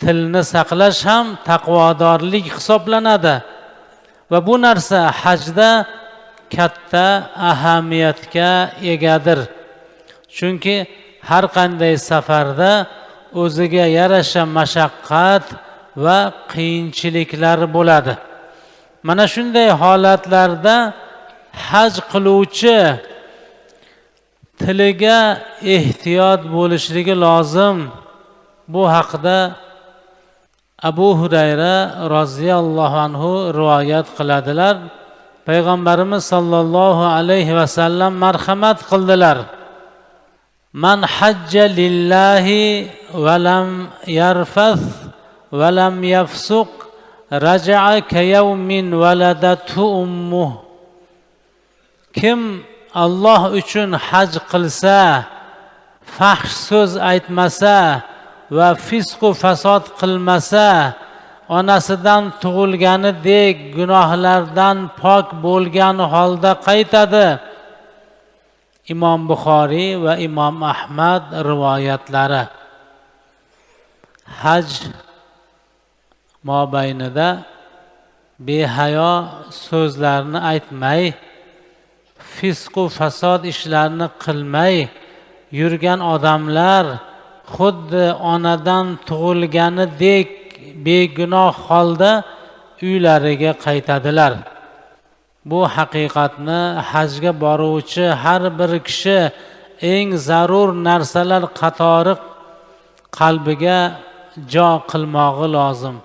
Tilni saqlash ham taqvodorlik hisoblanadi va bu narsa hajda katta ahamiyatga egadir. Chunki har qanday safarda o'ziga yarasha mashaqqat va qiyinchiliklar bo'ladi. Mana shunday holatlarda haj qiluvchi tiliga ehtiyot bo'lishligi lozim. Bu haqida Abu Hurayra roziyallohu anhu rivoyat qiladilar. Payg'ambarimiz sollallohu alayhi vasallam marhamat qildilar. Man hajja lillahi va lam yarfath va lam yafsuq raja'a kayawmin waladathu ummuh. Kim Alloh uchun haj qilsa, fahsh so'z aytmasa va fisqu fasod qilmasa, onasidan tug'ilganidek gunohlardan pok bo'lgan holda qaytadi. Imom Buxoriy va Imom Ahmad rivoyatlari. Haj mobaynida behayo so'zlarni aytmay, fisqu fasod ishlarni qilmay yurgan odamlar xuddi onadan tug'ilganidek begunoh holda uylariga qaytadilar. Bu haqiqatni hajga boruvchi har bir kishi eng zarur narsalar qatori qalbiga jo qilmog'i lozim.